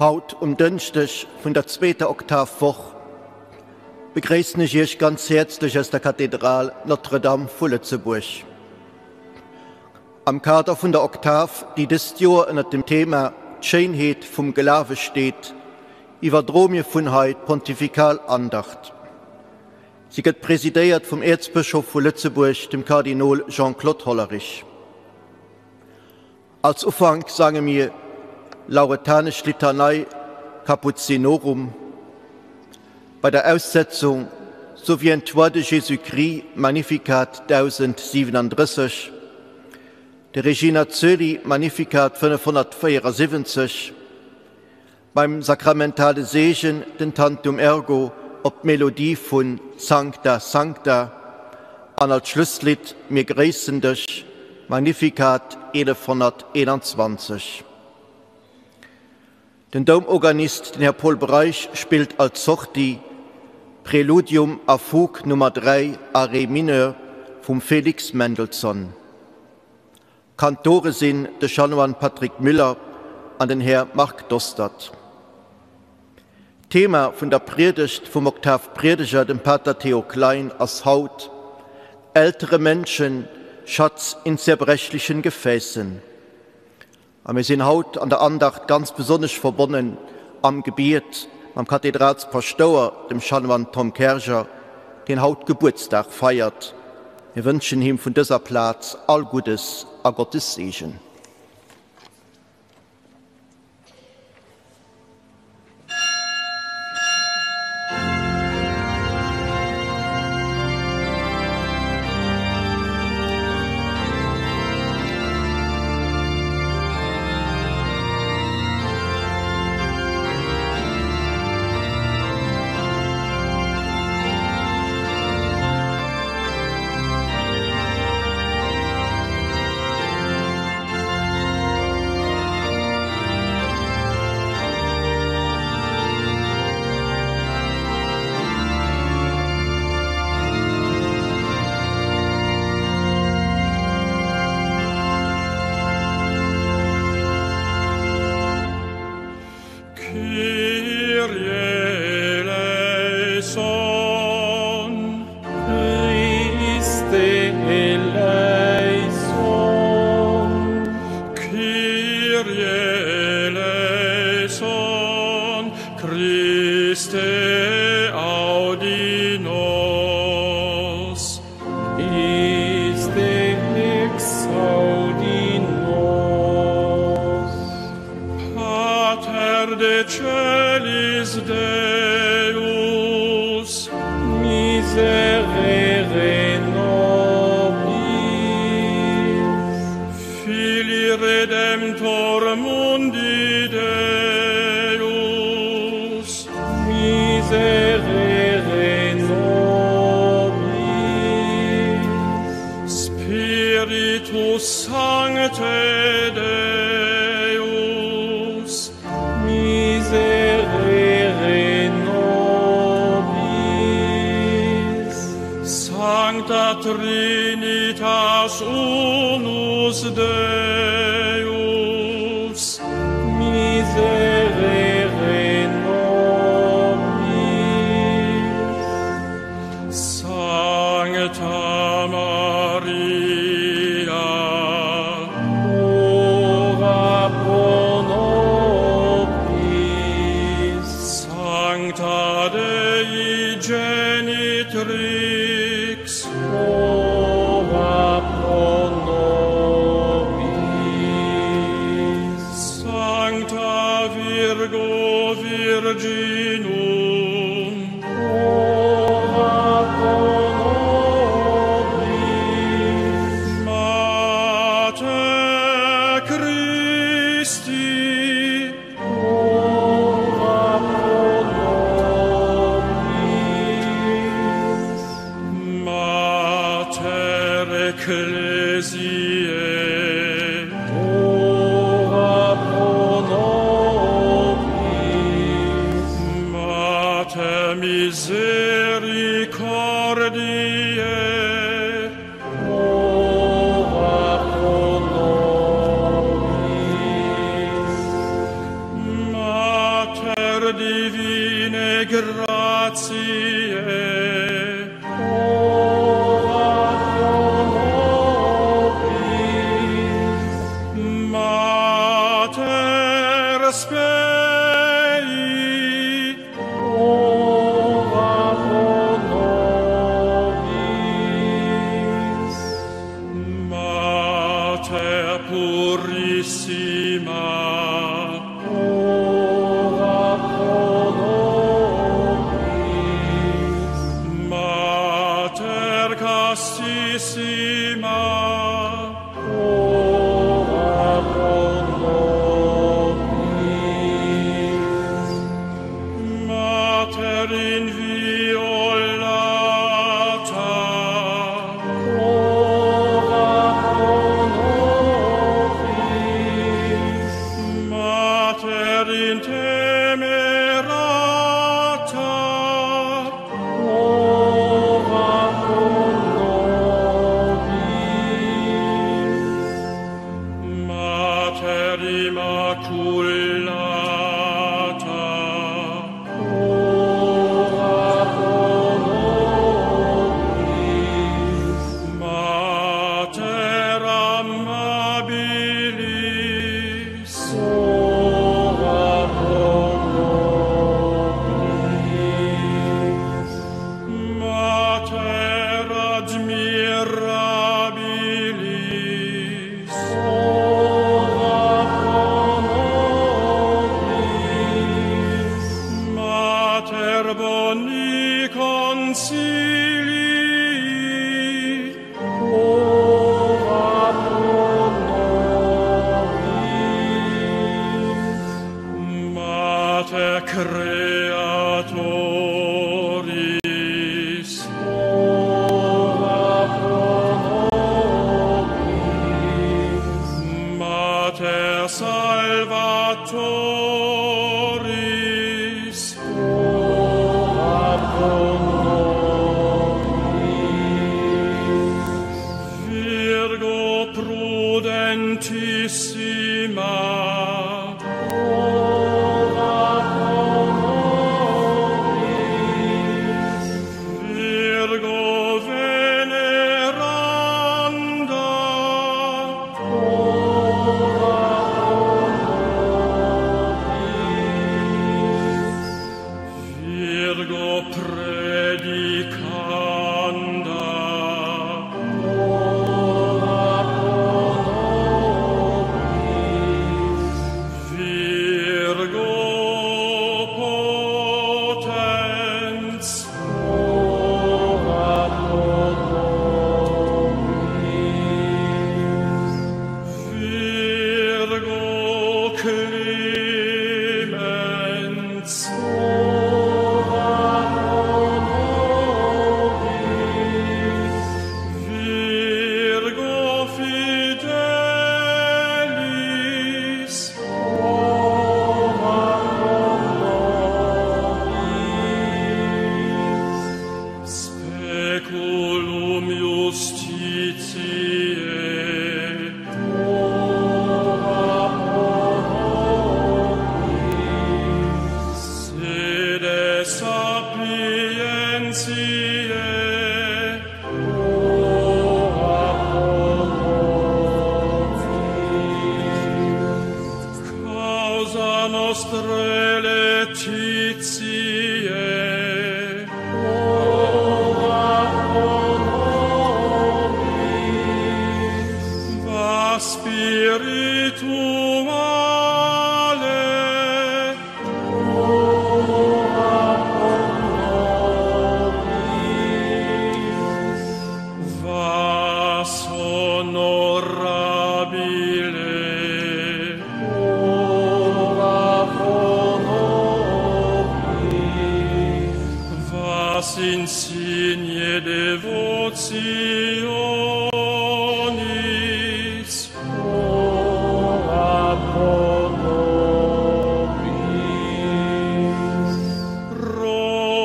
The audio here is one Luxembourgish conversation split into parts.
Haut um Dënschdeg vun der zweeter Oktavwoch begréissen ech Iech ganz häerzlech aus der Kathedral Notre-Dame vu Lëtzebuerg. Am Kader vun der Oktav, déi dëst Joer ënnert dem Thema D'Schéinheet vum Glawe steet, iwwerdroe mir vun hei d'Pontifikal Andacht. Si gëtt presidéiert vum Äerzbëschof vu Lëtzebuerg, dem Kardinol Jean-Claude Hollerich. Als Ufank sange mir Lauretanesch Litanei Cappuccinorum. Bei der Aussetzung Souviens-toi de Jésus-Christ, Magnificat 1037, de Regina Coeli, Magnificat 574, Beim sakramentale Seegen den Tantum Ergo op d'Melodie vun Sancta Sancta an als Schlusslidd Mir gréissen dech, Magnificat 1121. Den Doumorganist, den Här Paul Breisch, spillt als Sortie Präludium a Fugue Nummer 3 a Ré Mineur vum Felix Mendelssohn. Kantore sinn de Chanoine Patrick Müller an den Här Marc Dostert. D'Thema vun der Priedegt vum Oktavpriedeger, dem Pater Theo Klein, ass haut, Ältere Menschen, Schatz in zerbrechlichen Gefäßen. A mir sinn haut an der Andacht ganz besonnesch verbonnen am Gebiet mam Kathedralspaschtouer, dem Chanoine Tom Kerger, deen haut Gebuertsdag feiert. Mir wënschen him vun dëser Plaz all Guddes a Gottes Seegen. purissima, Ora pro nobis. Mater castissima, Ora pro nobis. Mater inviolata, Ora pro nobis. Mater intemerata, Ora pro nobis. Mater immaculata, Ora pro nobis. Mater amabilis, Ora pro nobis. Mater admirabilis, Ora pro nobis. Mater boni consilii, Ora pro nobis. Mater creatoris, Ora pro nobis. Mater salvatoris, Ora pro nobis. Virgo prudentissima, Ora pro nobis. Virgo veneranda, Ora pro nobis. Virgo predicanda, Ora pro nobis. Virgo potens, Ora pro nobis. Virgo clemens, Ora pro nobis. Virgo fidelis, Ora pro nobis. Speculum justitiae, Ora pro nobis. Sede sapientiae, Ora pro nobis. Causa nostrae laetitiae, Ora pro nobis. Va spirituale, Ora pro nobis. Vas honorabile, Ora pro nobis. Vas insigne devotionis, Ora pro nobis.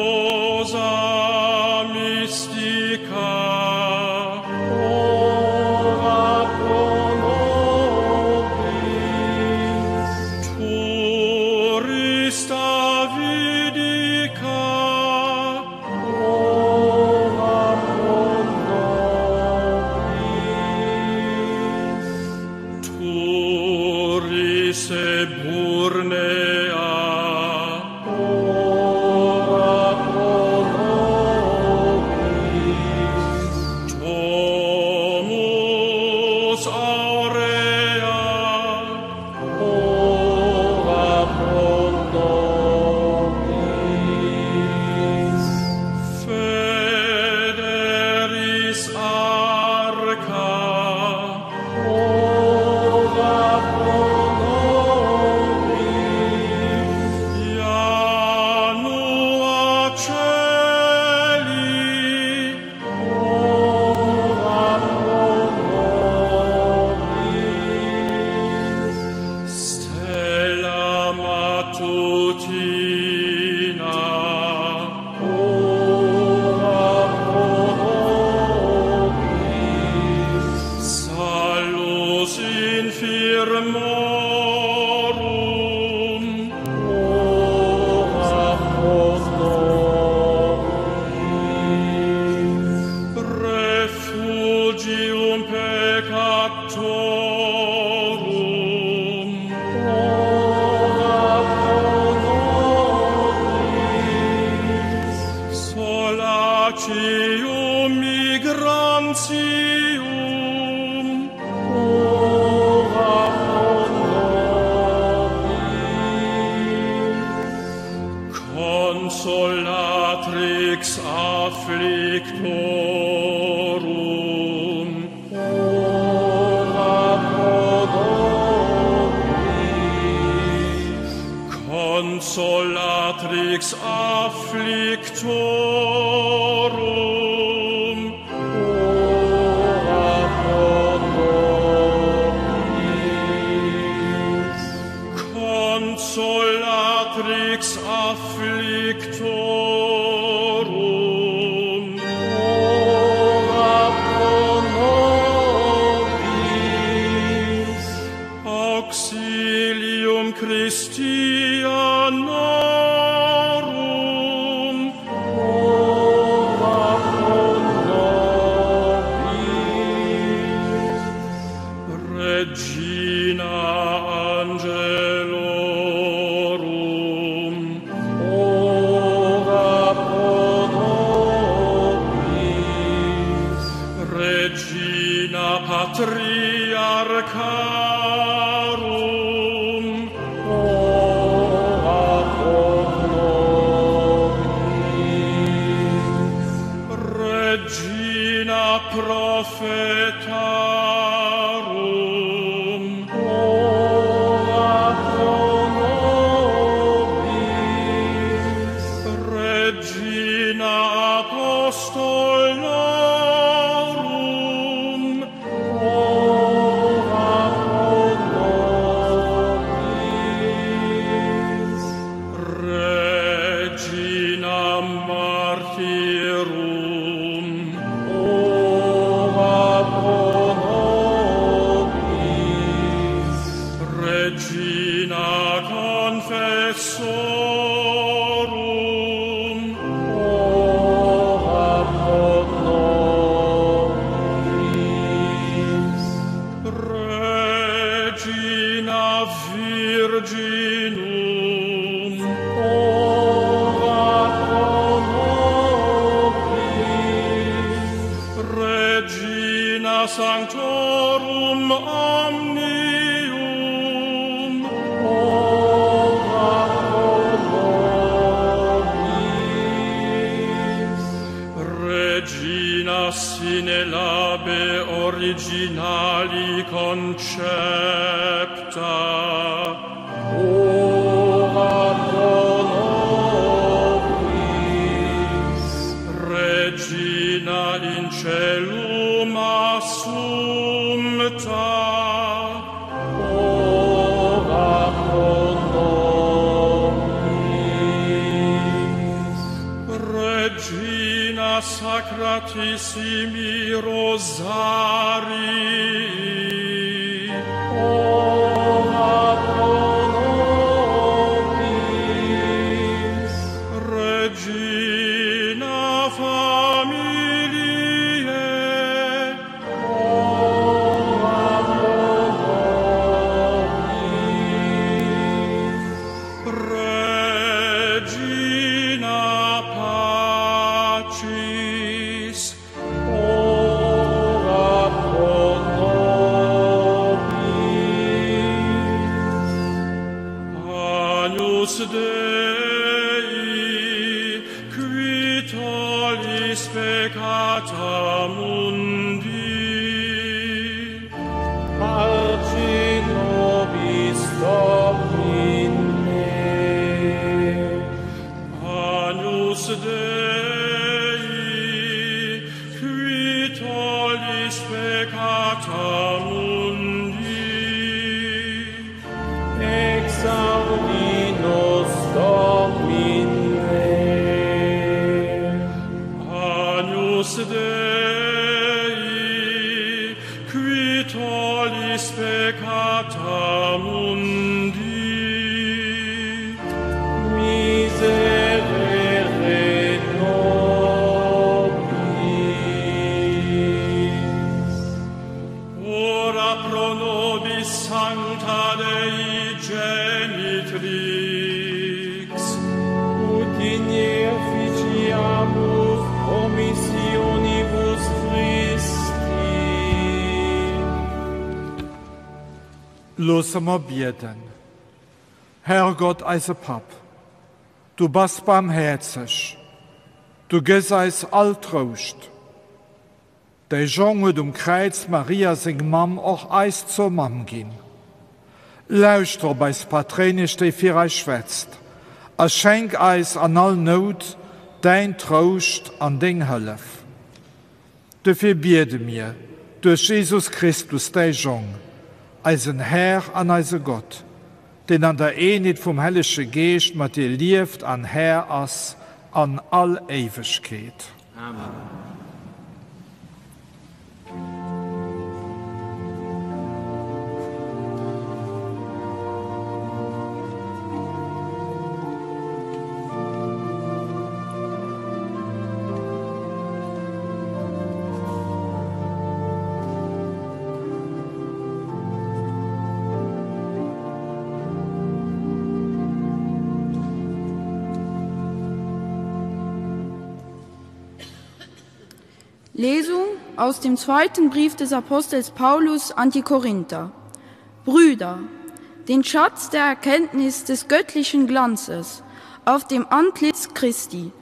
Rosa mystica, Ora pro Refugium peccatorum. Ora pro nobis. Solacium migrantium. Ora pro nobis. Consolatrix afflictorum. Ora pro nobis. Consolatrix afflictorum. Ora pro nobis. Consolatrix afflictorum. Ora pro nobis. Auxilium Christianorum. Ora pro nobis. Regina Angelorum. Ora pro nobis. Regina Patriarcharum. Ora pro nobis. Regina Prophetarum. Ora pro nobis. Regina Apostolorum. Ora pro nobis. Regina Martyrum. Ora pro nobis. Regina Confessorum. Ora pro nobis. Regina Virginum. Ora pro nobis. Regina Sanctorum Omnium. Ora pro nobis. Regina sine labe originali concepta. Ora pro nobis. Regina in caelum assumpta. Ora pro nobis. Regina sacratissimi Rosarii. Ora pro nobis. Regina familiae. Ora pro nobis. Regina pacis. Ora pro nobis. Agnus Dei, qui tollis peccata mundi. Parce nobis Domine. Agnus Dei, qui tollis peccata mundi. Exaudi nos Domine. Agnus Dei, qui tollis peccata mundi. Miserere nobis. Sancta Dei genitrix. Ut in efficiamus promissionibus Christi. Loosse mer bieden. Herrgott, eise Papp, du bass baarmhäerzeg, du gëss eis all Trouscht. Däi Jong huet um Kräiz Maria, seng Mamm, och eis zur Mamm ginn. Lauschter op eis Patréinesch, déi fir eis schwätzt, a schenk eis an all Nout däin Trouscht an deng Hëllef. Dofir biede mir duerch Jesus Christus, däi Jong, eisen Här an eise Gott, deen an der Eenheet vum Hellege Geescht mat dir lieft an Här ass an all Éiwegkeet. Amen. Lesung aus dem zweiten Brief des Apostels Paulus an die Korinther. Brüder, den Schatz der Erkenntnis des göttlichen Glanzes auf dem Antlitz Christi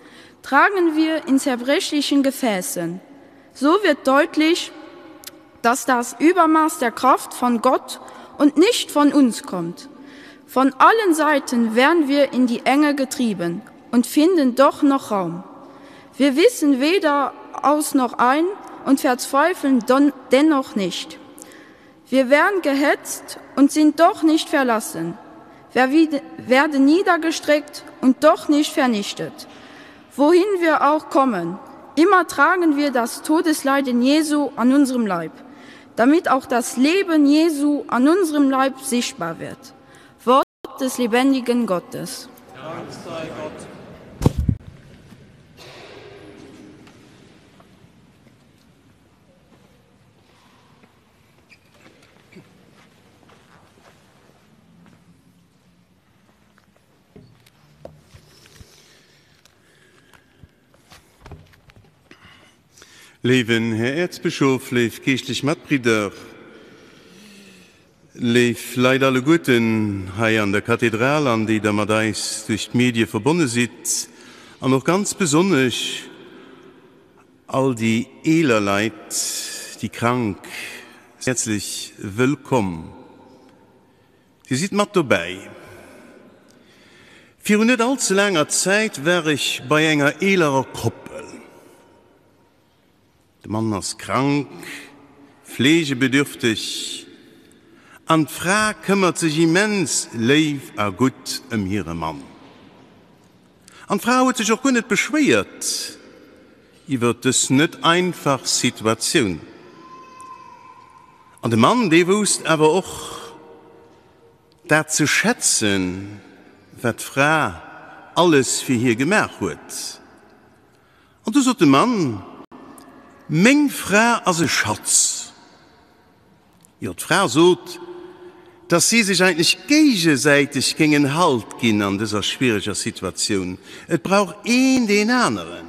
tragen wir in zerbrechlichen Gefäßen. So wird deutlich, dass das Übermaß der Kraft von Gott und nicht von uns kommt. Von allen Seiten werden wir in die Enge getrieben und finden doch noch Raum. Wir wissen weder aus noch ein und verzweifeln dennoch nicht. Wir werden gehetzt und sind doch nicht verlassen. Wir werden niedergestreckt und doch nicht vernichtet. Wohin wir auch kommen, immer tragen wir das Todesleiden Jesu an unserem Leib, damit auch das Leben Jesu an unserem Leib sichtbar wird. Wort des lebendigen Gottes. Dank sei Gott. Léiwen Här Äerzbëschof, léif geeschtlech Matbridder, léif Leit alleguerten hei an der Kathedral an déi der mat eis duerch d'Medie verbonne sidd, an och ganz besonnesch all déi eeler Leit, déi krank, häerzlech wëllkomm. Dir sidd mat dobäi. Virun net all ze laanger Zäit war ech bei enger eelerer Koppel. De Mann ass krank, fleegebedürfteg an d'Fra këmmert sech immens léif a gutt ëm hire Mann. An d'Fra huet sech och guer net beschwéiert iwwert dës net einfach Situatioun. An de Mann, dee wousst awer och dat ze schätzen, wat d'Fra alles fir hie gemaach huet. An du sot de Mann, Meng Fra ass e Schatz. Jo, d'Fra sot, dass si sech eigentlech géigesäiteg géingen Halt ginn an dëser schwiereger Situatioun. Et brauch een deen aneren.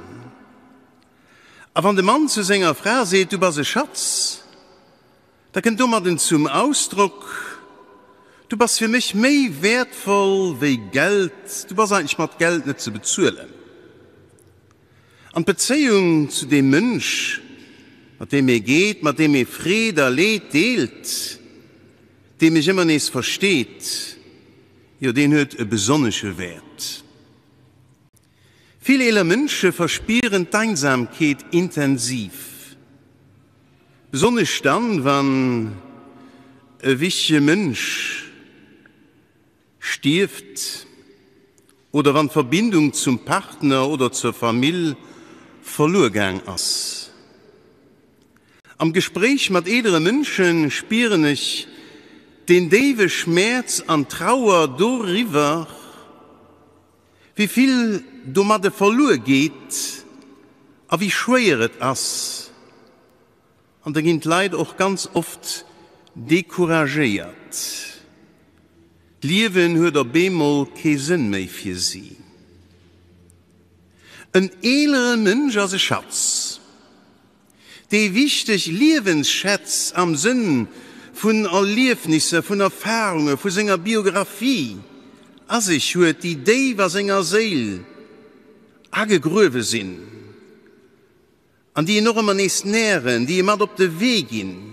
A wann de Mann zu senger Fra seet, Du bass e Schatz, da kënnt domadden zum Ausdrock, Du bass fir mech méi wäertvoll wéi Geld, du bass eigentlech mat Geld net ze bezuelen. An d'Bezéiung zu deem Mënsch, mat deem ee geet, mat deem ee Freed a Leed deelt, dee mech ëmmer nees versteet, jo deen huet e besonnesche Wäert. Vill eeler Mënsche verspieren d'Einsamkeet intensiv, besonnesch dann, wann e wichtege Mënsch stierft oder wann d'Verbindung zum Partner oder zur Famill verluer gaang ass. Am Gespréich mat eelere Mënsche spieren ech deen déiwe Schmäerz an d'Trauer doriwwer, wéi vill domadde verluer geet a wéi schwéier et ass. An da ginn d'Leit och ganz oft decouragéiert. Leit. D'Liewen huet op eemol kee Sënn méi fir si. En eelere Mënsch ass e Schatz. Déi wichteg Liewensschätz am Sënn vun Erliefnisser, vun Erfarunge, vu senger Biographie a sech huet, déi déif a senger Séil agegruewe sinn an déi en och ëmmer nees nähren, déi e mat op de Wee ginn.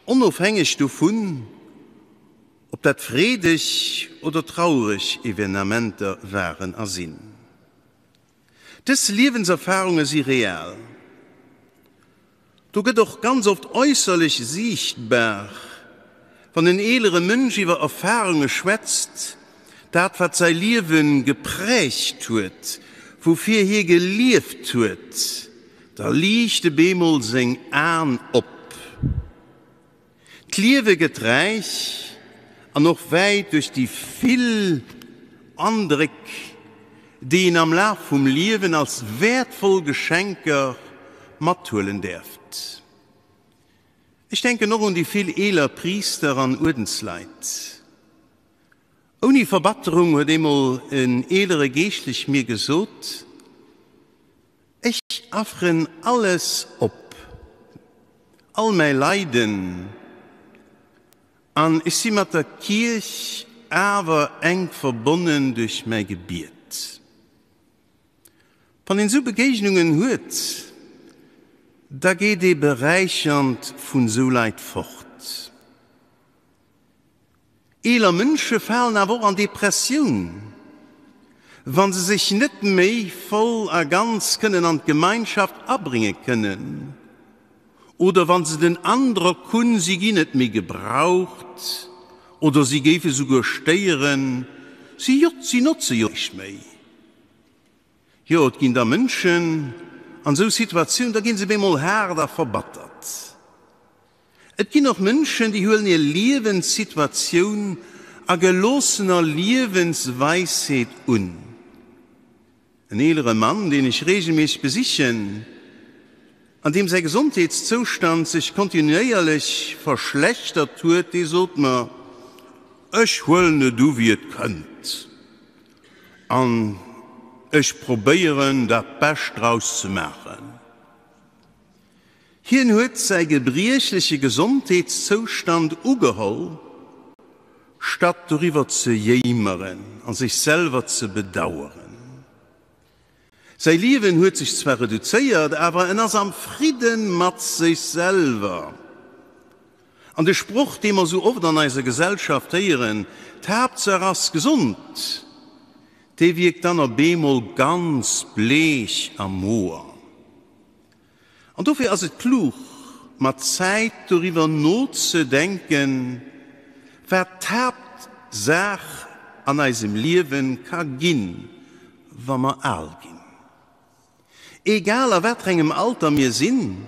Onofhängeg dovun, ob dat freedeg oder traureg Evenementer waren a sinn. Dës Liewenserfarunge si real. Do gëtt och ganz oft äusserlech siichtbar, wann en eelere Mënsch iwwer Erfarunge schwätzt, dat wat säi Liewe gepräägt huet, woufir hie gelieft huet, Da liicht e beemol seng Aen op. D'Liewe gëtt räich an och wäit duerch déi vill Andréck, déi een am Laf vum Liewen als wäertvoll Geschenker mathuelen däerft. Ech denken och un déi vill eeler Priister an Uerdensleit. Ouni Verbatterung huet eemol en eelere Geeschtlech mir gesot, Ech afferen alles op, all mäi Leiden, an ech si mat der Kierch awer enk verbonnen duerch mäi Gebiet. Wann een esou Begéignungen huet, da geet ee beräichernd vun esou Leit fort. Eeler Mënsche falen awer och an Depressioun, wa se sech net méi voll a ganz kënnen an d'Gemeinschaft abrénge kënnen oder wa se den Androck hunn, si ginn net méi gebraucht oder si géife souguer stéieren, si notze jo näischt méi. Jo, et ginn da Mënschen an esou Situatiounen, da gi se bemol haart a verbattert. Et ginn och Mënschen, déi huelen hir Liewenssituatioun a geloossener Liewensweisheet un. En eelere Mann, deen ech reegelméisseg besichen an deem säi Gesondheetszoustand sech kontinuéierlech verschlechtert huet, dee sot mer, Ech huelen et u wéi et kënnt an ech probéieren dat Bescht draus ze maachen. Hien huet säi gebriechleche Gesondheetszoustand ugeholl, statt doriwwer ze jéimeren a sech selwer ze bedaueren. Säi Liewen huet sech zwar reduzéiert, awer en ass am Fridden mat sech selwer. An de Sproch, dee mer sou oft an eiser Gesellschaft héieren, d'Haaptsaach ass gesond, dee wierkt dann op eemol ganz bleech a moer. An dofir ass et klug, mat Zäit doriwwer nozedenken, wat d'Haaptsaach an eisem Liewe ka ginn, wa mer al ginn. Egal a waterengem Alter mir sinn,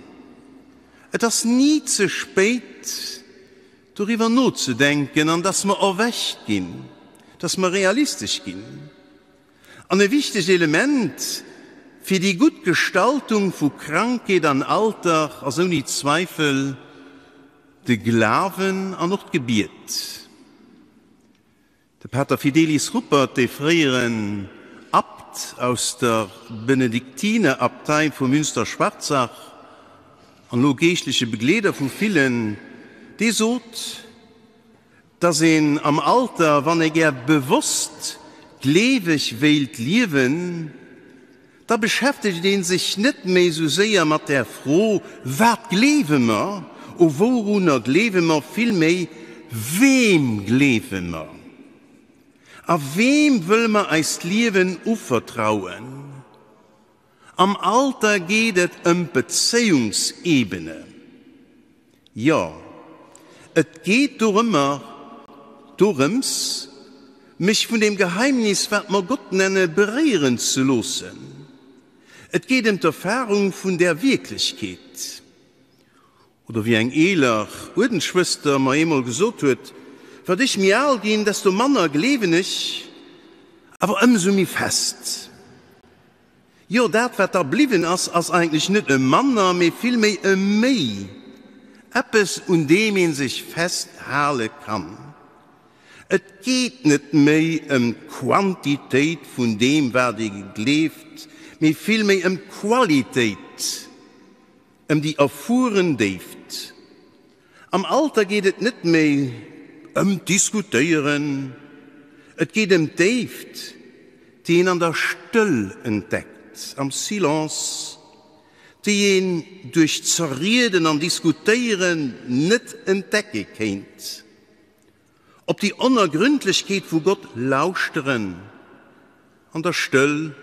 et ass ni ze spéit, doriwwer nozedenken an dass mer erwächt ginn, dass mer realistesch ginn. An e wichtegt Element fir déi gutt Gestaltung vu Krankheet an Alter ass ouni Zweifel de Glawen an och d'Gebiet. De Pater Fidelis Ruppert, dee fréieren Abt aus der Benediktinerabtei vu Münster-Schwarzach an elo geeschtleche Begleeder vu villen, dee sot, Dass een am Alter, wann ee gär bewosst gleeweg wéilt liewen, da beschäftegt ee sech net méi sou séier mat där Fro, Wat gleewe mer? O wourunner gleewe mer? Villméi, Weem gleewe mer? A weem wëlle mer eist Liewen uvertrauen? Am Alter geet et ëm d'Bezéiungsebene. Jo, et geet dorëmmer, dorëms, mech vun deem Geheimnis, wat mer Gott nenne, beréieren ze loossen. Et geet ëm d'Erfarung vun där Wierklechkeet. Oder wéi eng eeler Uerdensschwëster mer eemol gesot huet, Wat ech méi al ginn, desto manner gleewen ech, awer ëmsou méi fest. Jo, dat wat da bliwwen ass, ass eigentlech net e manner, mee villméi e méi. Eppes, un deem ee sech festhale kann. Et geet net méi ëm d'Quantitéit vun deem, wat ee gleeft, mee villméi ëm d'Qualitéit, ëm déi erfueren Déift. Am Alter geet et net méi ëm d'Diskutéieren, et geet ëm d'Déift, déi een an der Stëll entdeckt, am Silence, déi een duerch Zerrieden an Diskutéieren net entdecke kéint. Op déi Onergründlechkeet vu Gott lauschteren, an der Stëll,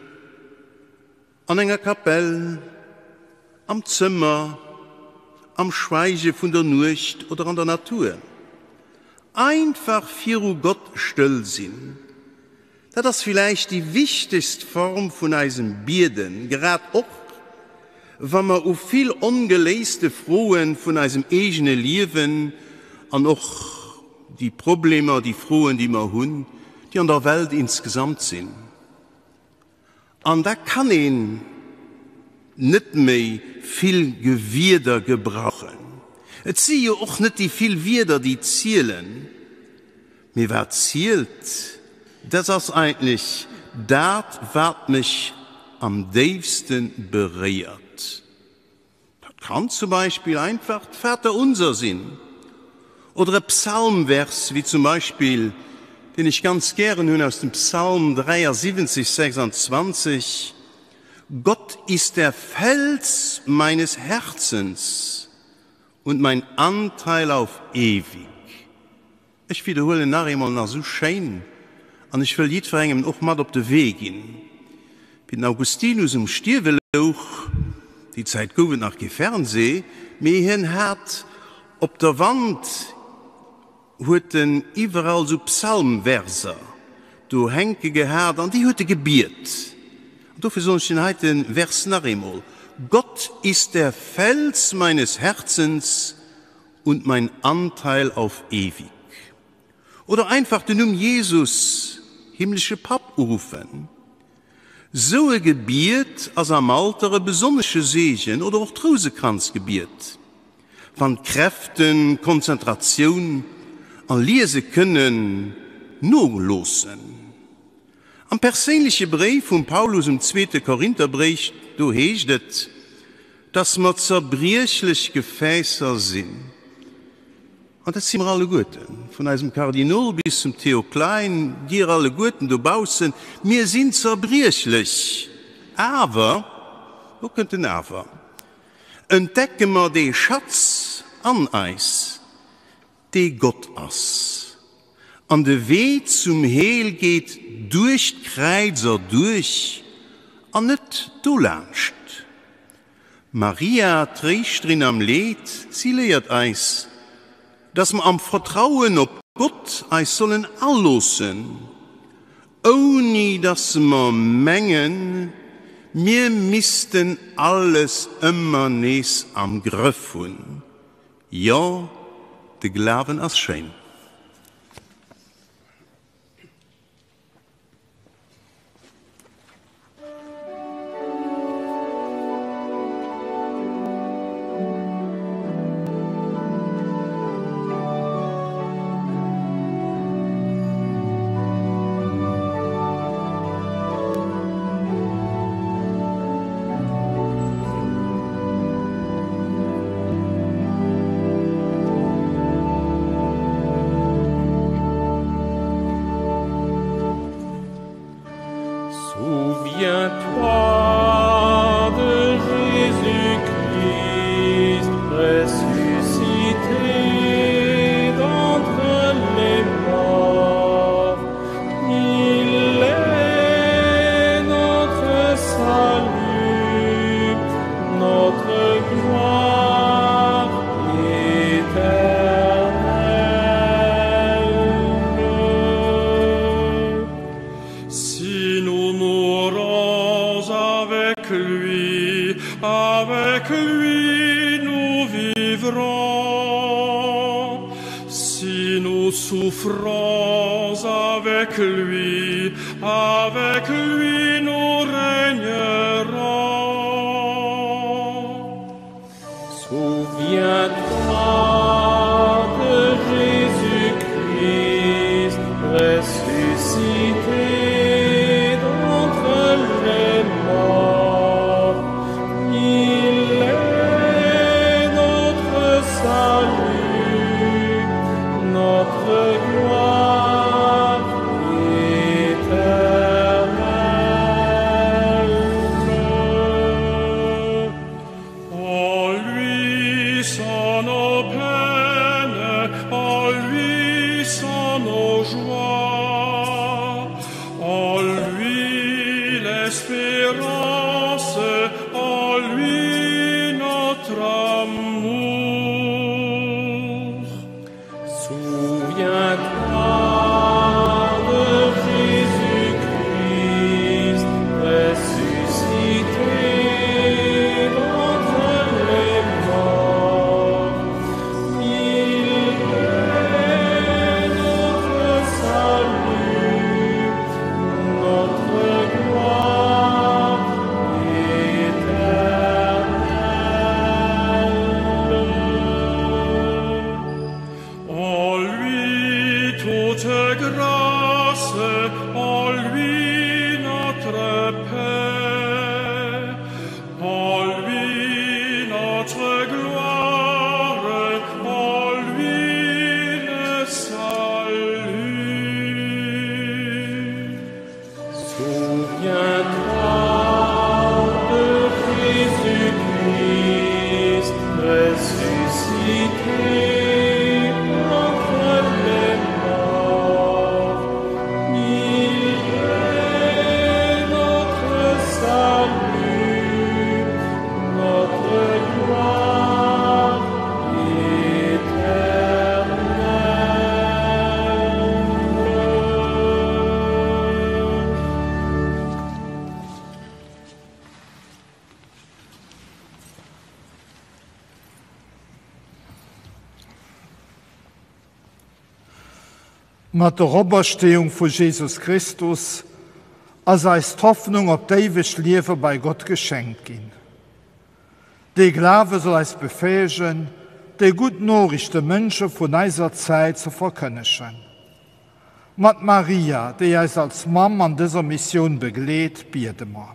an enger Kapell, am Zëmmer, am Schweige vun der Nuecht oder an der Natur. Einfach viru Gott stëll sinn, dat ass villäicht déi wichtegst Form vun eisem Bieden, grad och wa mer u vill ongeléiste Froe vun eisem eegene Liewen an och déi Problemer, déi Froen, déi mer hunn, déi an der Welt insgesamt sinn. An da kann een net méi vill Gewieder gebrauchen. Et si jo och net déi vill Wierder, déi zielen, mee wat zielt, dat ass eigentlech dat, wat mech am déifste beréiert. Dat kann zum Beispill einfach d'Vaterunser sinn oder e Psalmvers, wéi zum Beispill deen ech ganz gären hunn aus dem Psalm 73, 26, Gott ist der Fels meines Herzens und mein Anteil auf ewig. Ech widderhuelen nach eemol, en ass esou schéin an ech wëll jiddwerengem en och mat op de Wee ginn. Wéi den Augustinus um Stierwe louch, déi Zäit gouf et nach kee Fernsee, mee hien hat op der Wand huet en iwwerall esou Psalmverser do hänke gehat an déi huet e gebiet. An dofir soen ech den heite Vers nach eemol, Gott ist der Fels meines Herzens, und mein Anteil auf ewig. Oder einfach den Numm Jesus, himmlesche Papp, uruffen. Sou e Gebiet ass am Alter e besonnesche Seegen oder och d'Rousekranzgebiet, wann d'Kräften, Konzentratioun a Liese kënnen noloossen. Am perséinleche Bréif vum Paulus um zweete Korintherbréif, do heescht et, dass mer zerbriechlech Gefäässer sinn. An dat si mer alleguerten, vun eisem Kardinol bis zum Theo Klein, dir alleguerten dobaussen, mir sinn zerbriechlech. Awer, do kënnt den Awer, entdecke mer dee Schatz an eis, dee Gott ass. An de Wee zum Heel geet duerch d'Kräiz erduerch an net dolaanscht. Maria, d'Tréischterin am Leed, si léiert eis, dass mer am Vertrauen op Gott eis sollen aloossen, ouni dass mer mengen, mir missten alles ëmmer nees am Grëff hunn. Jo, de Glawen ass schéin. Souviens-toi de Jésus-Christ ressuscité d'entre les morts. Il est notre salut, notre gloire éternelle. Si nous mourons avec lui, avec lui nous vivrons. Si nous souffrons avec lui, avec lui nous régnerons. Souviens-toi. Souviens-toi de Jésus-Christ ressuscité d'entre les morts. Il est notre salut, notre gloire éternelle. En lui sont nos peines, en lui sont nos joies, en lui l'espérance, en lui notre amour. Souviens-toi de Jésus-Christ ressuscité d'entre les morts. Il est notre salut, notre gloire éternelle. En lui toute grâce, en lui notre paix, en lui notre gloire, en lui le salut. Souviens-toi de Jésus-Christ ressuscité d'entre les morts. Il est notre salut, notre gloire éternelle. Mat der Opersteeung vu Jesus Christus ass eis d'Hoffnung op d'éiwegt Liewe bei Gott geschenkt ginn. Dee Glawe soll eis befäegen, déi gutt Noriicht de Mënsche vun eiser Zäit ze verkënnegen. Mat Maria, déi eis als Mamm an dëser Missioun begleet, biede mer.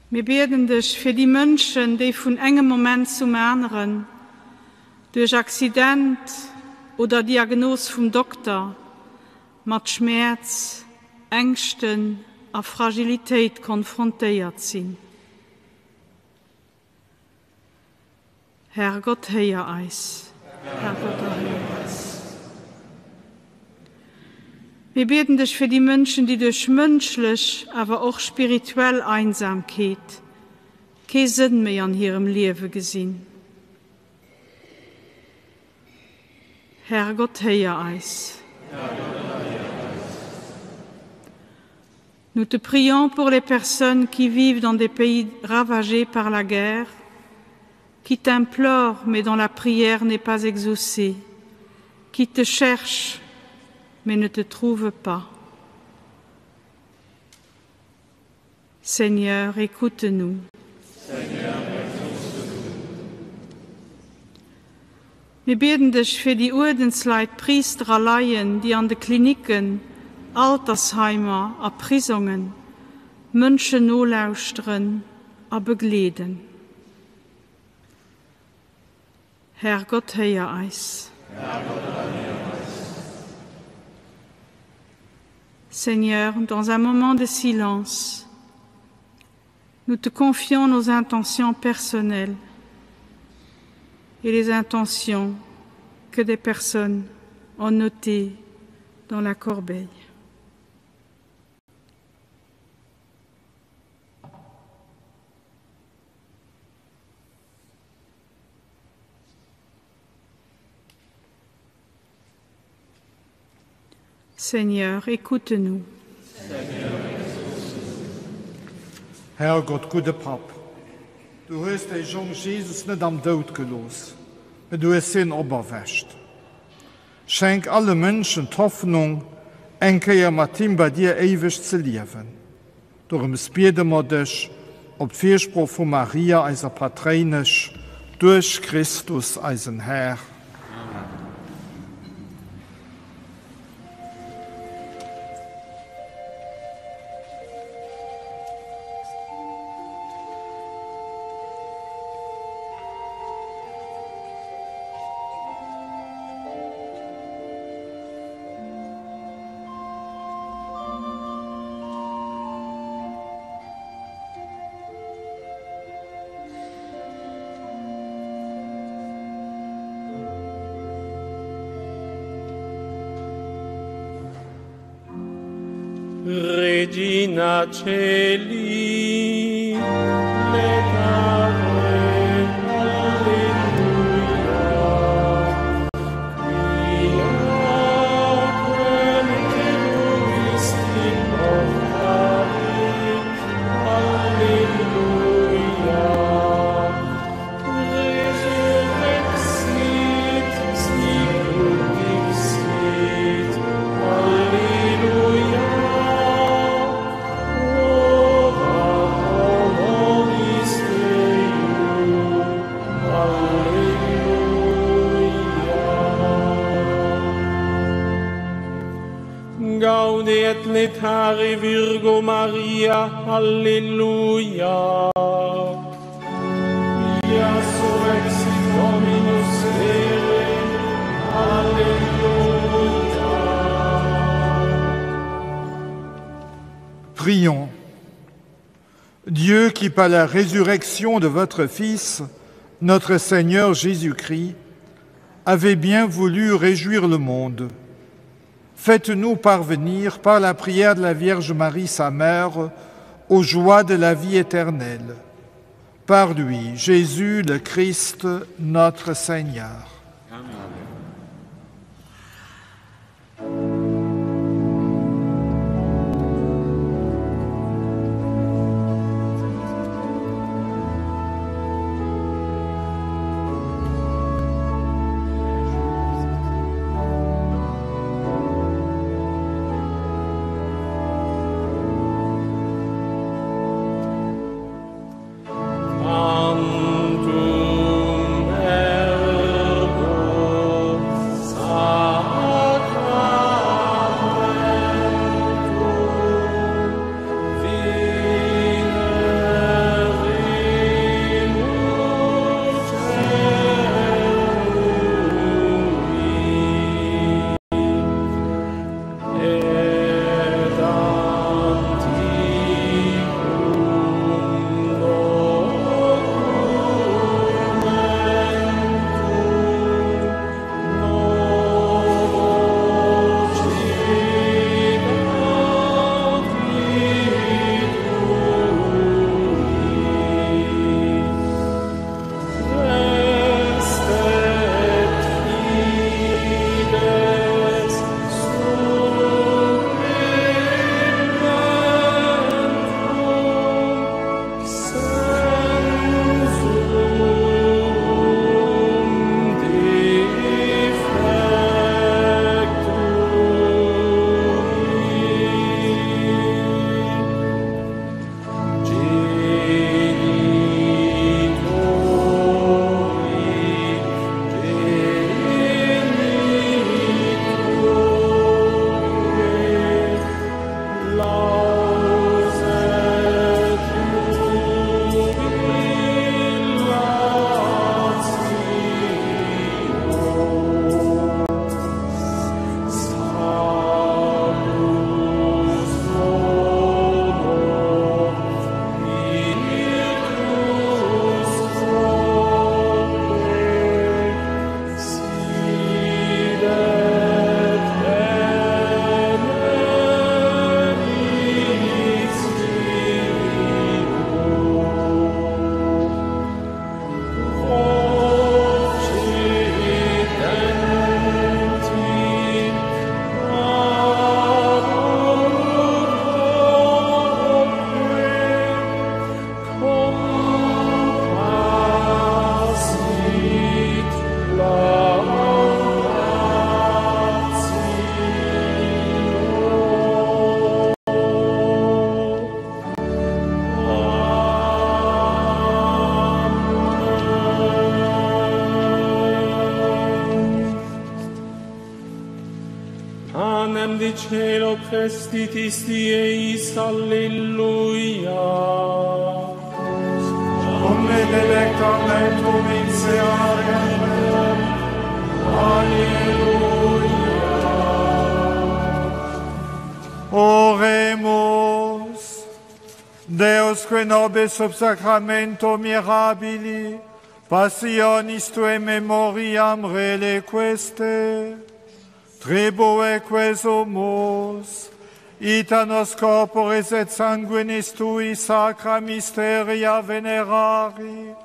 Mir bieden dech fir déi Mënschen, déi vun engem Moment zum aneren, duerch Accident oder Diagnos vum Dokter, mat Schmäerz, Ängschten a Fragilitéit konfrontéiert sinn. Herrgott, héier eis. Herrgott, erhéier eis. Mir bieden dech fir déi Mënschen, déi duerch mënschlech, awer och spirituell Einsamkeet kee Sënn méi an hirem Liewe gesinn. Herrgott, héier eis. Nous te prions pour les personnes qui vivent dans des pays ravagés par la guerre, qui t'implorent mais dont la prière n'est pas exaucée, qui te cherchent mais ne te trouvent pas. Seigneur, écoute-nous. Mir bieden dech fir déi Uerdensleit, Priister a Laien, déi an de Klinicken, Altersheimer a Prisongen Mënschen nolauschteren a begleeden. Herrgott, héier eis. Seigneur, dans un moment de silence, nous te confions nos intentions personnelles et les intentions que des personnes ont notées dans la corbeille. Seigneur, écoute-nous. Herrgott, gudde Papp, du hues däi Jong Jesus net am Doud gelooss, mä du hues hien operwächt. Schenk alle Mënschen d'Hoffnung, eng Kéier mat him bei dir éiweg ze liewen. Dorëms biede mer dech, op d'Firsprooch vu Maria, eiser Patréinesch, duerch Christus, eisen Här. Amen. Regina Celi, Gaude et letare Virgo Maria, Alleluia. Via surrexit Dominus vere, Alleluia. Prions. Dieu qui par la résurrection de votre Fils, notre Seigneur Jésus-Christ, avait bien voulu réjouir le monde, faites-nous parvenir par la prière de la Vierge Marie, sa mère, aux joies de la vie éternelle. Par lui, Jésus le Christ, notre Seigneur. Amen. Tantum ergo. manifestitis Dieis. Alleluia. Omne delecta metum in seare. Alleluia. Oremus. Deus, que nobis sub sacramento mirabili, passionis tue memoriam reliqueste, tribueque sumus, ita nos corporis et sanguinis tui sacra mysteria venerari,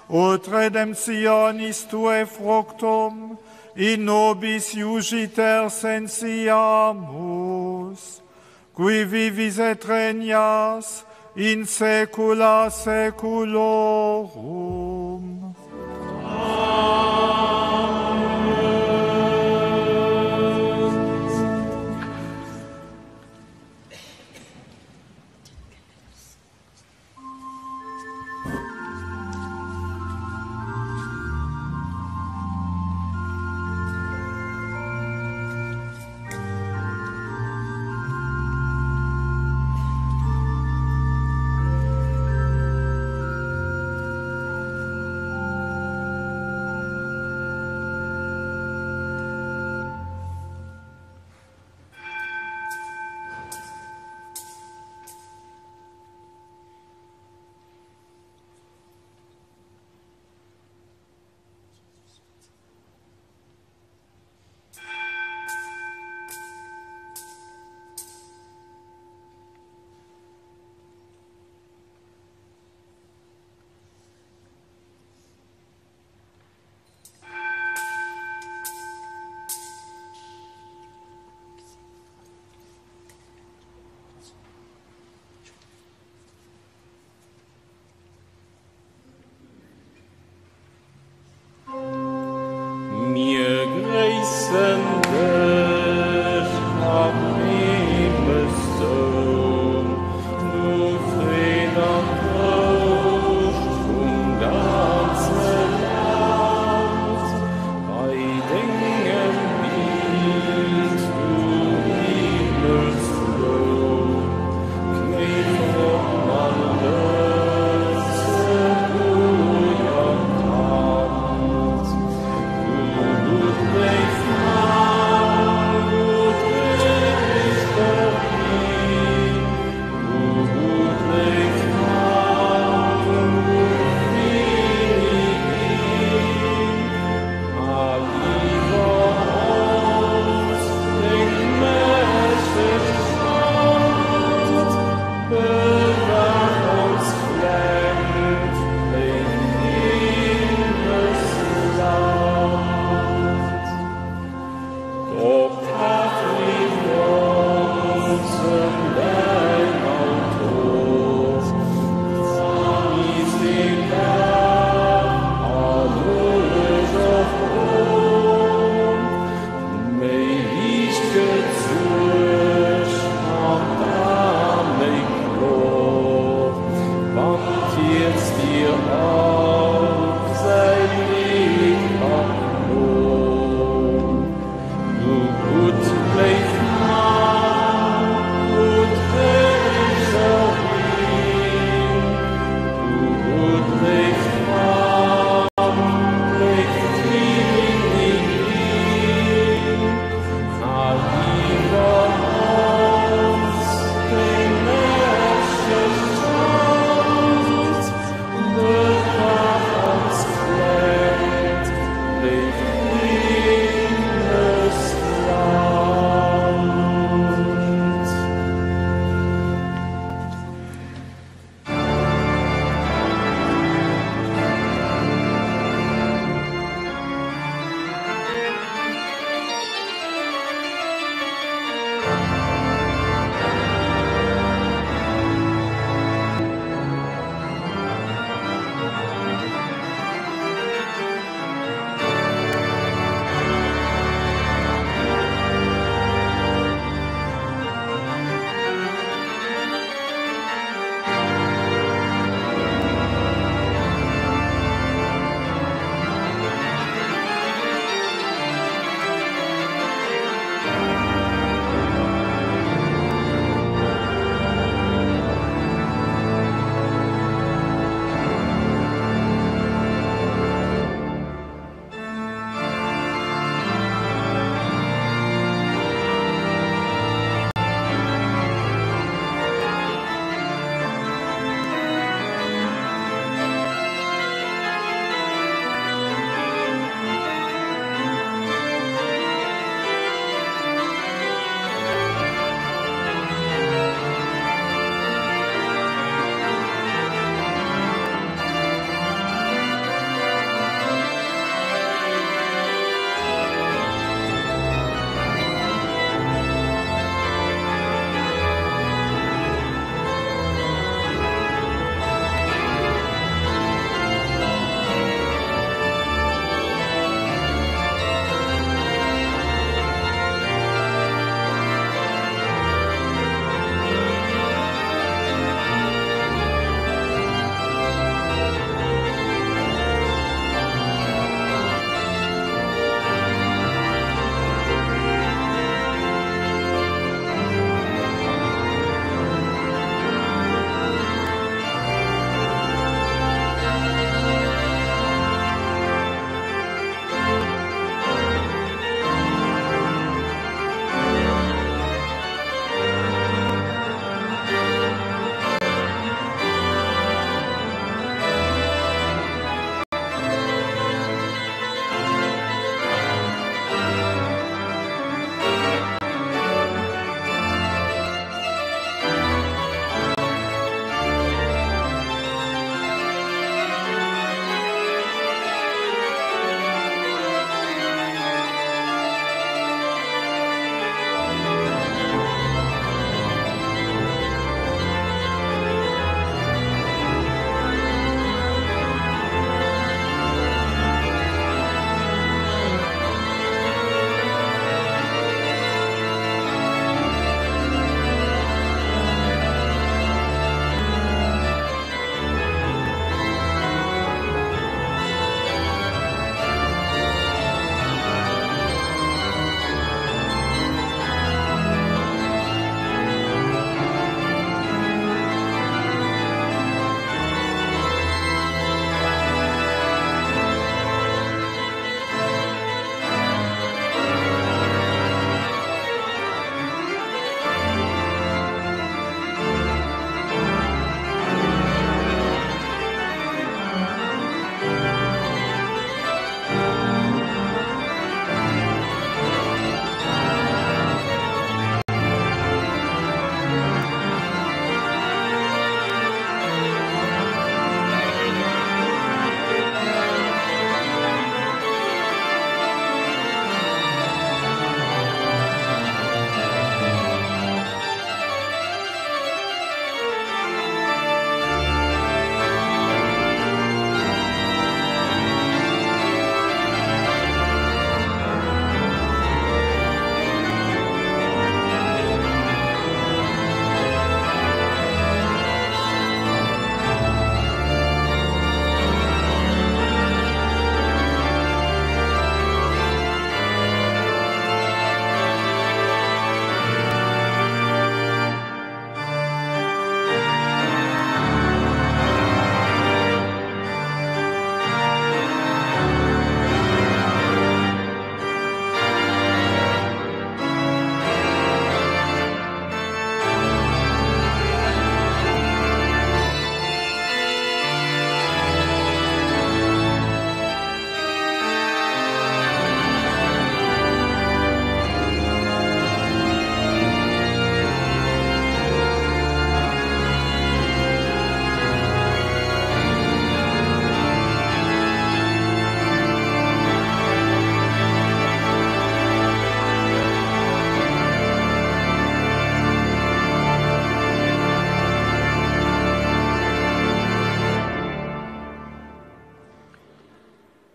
ut redemptionis tuae fructum in nobis iugiter sensiamus, qui vivis et regnas in saecula saeculorum.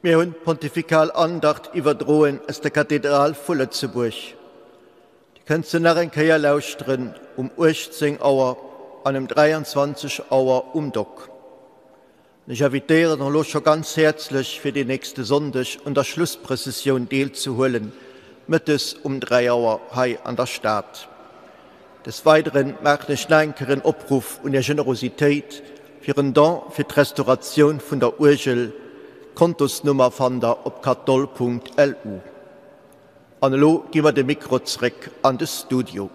Mir hunn d'Pontifikal Andacht iwwerdroen aus der Kathedral vu Lëtzebuerg. Dir kënnt se nach eng Kéier lauschteren um 18 Auer an um 23 Auer um Dock. An ech invitéieren och elo scho ganz häerzlech fir deen nächste Sonndeg un der Schlussprëssessioun deelzehuelen, mëttes um 3 Auer hei an der Stad. Des Weideren maachen ech nach eng Kéier en Opruff un Är Generositéit fir en Don fir d'Restauratioun vun der Uergel. D'Kontosnummer fannt der op katol.lu. An elo gi mer de Mikro zréck an de Studio.